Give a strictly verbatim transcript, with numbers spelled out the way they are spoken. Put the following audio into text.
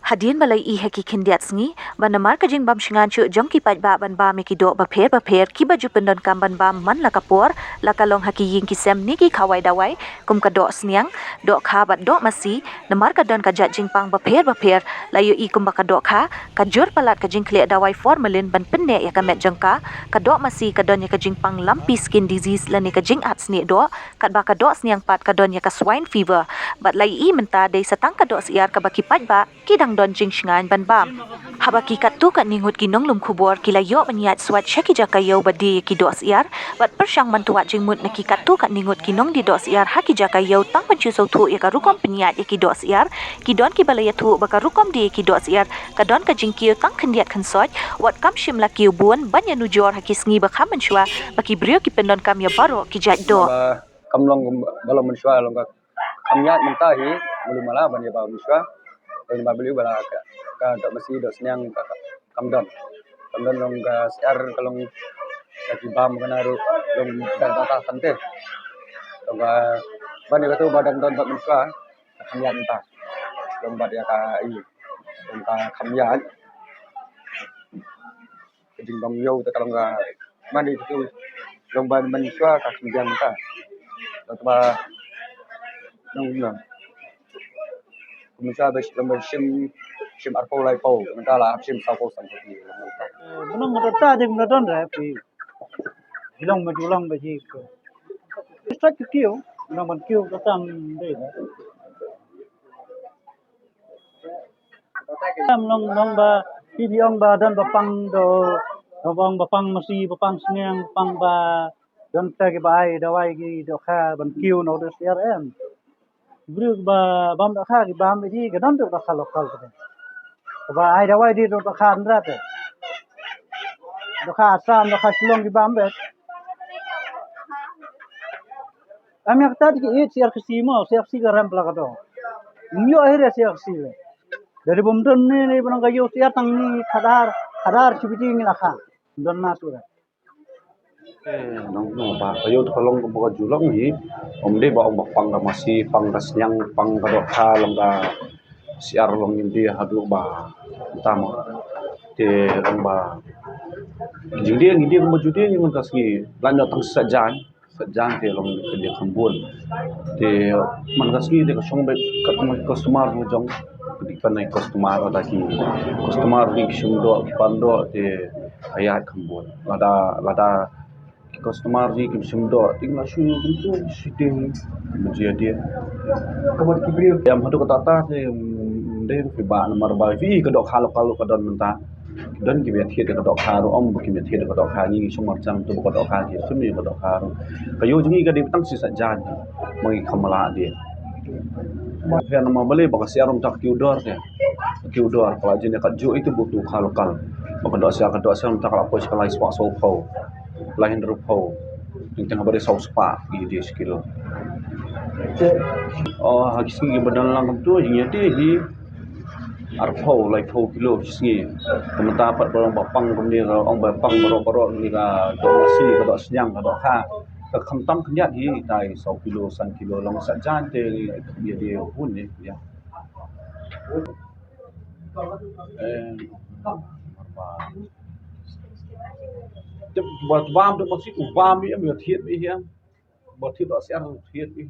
Hadien ba la ïohi ha ki khyndiat sngi ba namar ka jingbam shngain shuh jong ki paidbah ban bam ïa ki doh bapher bapher kiba ju pyndonkam ban bam man la ka por, la ka long ha ki ïing ki sem ne ki khawai dawai, kum ka doh sniang, doh kha bad doh masi, namar ka don ka jait jingpang bapher bapher, la ïohi kumba ka doh kha ka jur palat ka jingkhleh dawai formalin ban pynneh ïa ka met jong ka, ka doh masi ka don ïa ka jingpang lumpy skin disease lane ka jingat snieh doh, katba ka doh sniang pat ka don ïa ka swine fever. Bad la ïohi mynta dei sa tang ka doh syiar kaba ki paidbah ki dang don jingshngain ban bam. Haba ki katto katne ngut ki nonglum khubor ki la ïoh ban ïaid swait sha ki jaka ïew ba die ïa ki doh syiar, bad pyrshang ban tuat jingmut na ki katto katne ngut ki nongdie doh syiar ha ki jaka ïew tang ban shu sngewthuh ïa ka rukom pynïaid ïa ki doh syiar, ki don kiba la ïathuh ba ka rukom die ïa ki doh syiar ka don ka jingkiew tang khyndiat khynsoit, wat kam shym la kiew bun ban ïanujor ha ki sngi ba kham mynshuwa ba ki briew ki pyndonkam ïa baroh ki jait doh. Ba kam long ba long mynshuwa, long ka kam ïaid mynta hi, mulu mala ban ïa ba mynshuwa. Long ba believe ba la ka, ka doh masi doh sniang ka, ka kam don. Kam don, long ka syiar ka long ka ki bam ka na ruh long da da ta tante. Long ba ban ïa ka tu ba dang don ba mynshuwa ka kam ïaid mynta. Long ba ïa ka i long ka kam ïaid. Ka jingbam ïew te ka long ka mane tu long ban mynshuwa ka khyndiat mynta. Long ba long long. Kumta ba long ba shim, shim arphew laiphew, mynta la hap shim sawphew sanphew. Mynta mynta ding mynta don re phi. Jilong ma jilong ba ji ko. Start kiew, long ban kiew ka tam dei. Em, long long ba phi phi ong ba don ba pang doh, ba pang, ba pang masi, ba pang sniang, ba pang ba don te kiba ai dawai ki doh kha ban kiew noh doh syiar em. Briew ba bam doh kha ki bam ïa ki, ka don doh kha lokal te. Ba ai dawai die doh kha ndra te. Doh kha Assam, doh kha Shillong ki bam beit. Am ïa kata ki ïeit syiar Khasi mo, syiar Khasi ka rem pla ka doh. Ym ïoh hi re syiar Khasi le. Dari bym don ne ne ba nang ka ïew syiar tang ni khadar, khadar shi biti ngi la kha. Don na tu re. Eh, nong nong ba ka ïew tu ka long ka ba ka ju long hi. Ym dei ba ong ba pang ka masi, pang ka sniang, pang ka doh kha, long ka syiar long ngi die haduh ba tam. Te long ba jingdie ngi die kumba ju die ngi man ka sngi. Lan ïoh tang sa jan. Sa jan te long ka dei kham bun. Te man ka sngi te ka shong beit katkum ki customer jong jong. Ka dei pan ki customer, lada ki customer ki shim doh, ki pan doh te ka ïaid kham bun. Lada, lada ki customer ki shim doh te la shu kumtu shiteng. Mynjia te ka mat ki briew. Em haduh katta te, mm, dei phi ba namar ba phi ka doh kha lokal ka don mynta. Don kiba thied ka doh kha ruh, ym ba kiba thied ka doh kha, ngi ngi shong marjan tu ka doh kha, ki shim ka doh kha ruh. Ka ïew jong ngi ka dei tang shi sa jan, ma ngi kham lah die. Ba phi na ma balei ba ka syiar ym ta kiew dor te. Kiew dor, ka la jin ka ju itu butu kha lokal. Ba ka doh syiar, ka doh syiar ym ta ka la poi shi ka lai spah sawphew. Lai hynriewphew. Jingteng ba dei saw spah, ïa die shi kilo. Oh, ha ki sngi ba don lang kumtu, jingïadie hi. Arphew, laiphew kilo shi sngi. Te mynta pat ba long ba pang kumne ka ong ba pang baroh baroh ne ka doh masi, ka doh sniang, ka doh kha. Ka khamtam khyndiat hi tai saw kilo, san kilo long sa jan te ïa die bun ne ïa. Eh, ba. Te ba bam te masi ku bam ïa, ïa thied ïa. Ba thied doh syiar thied ïa.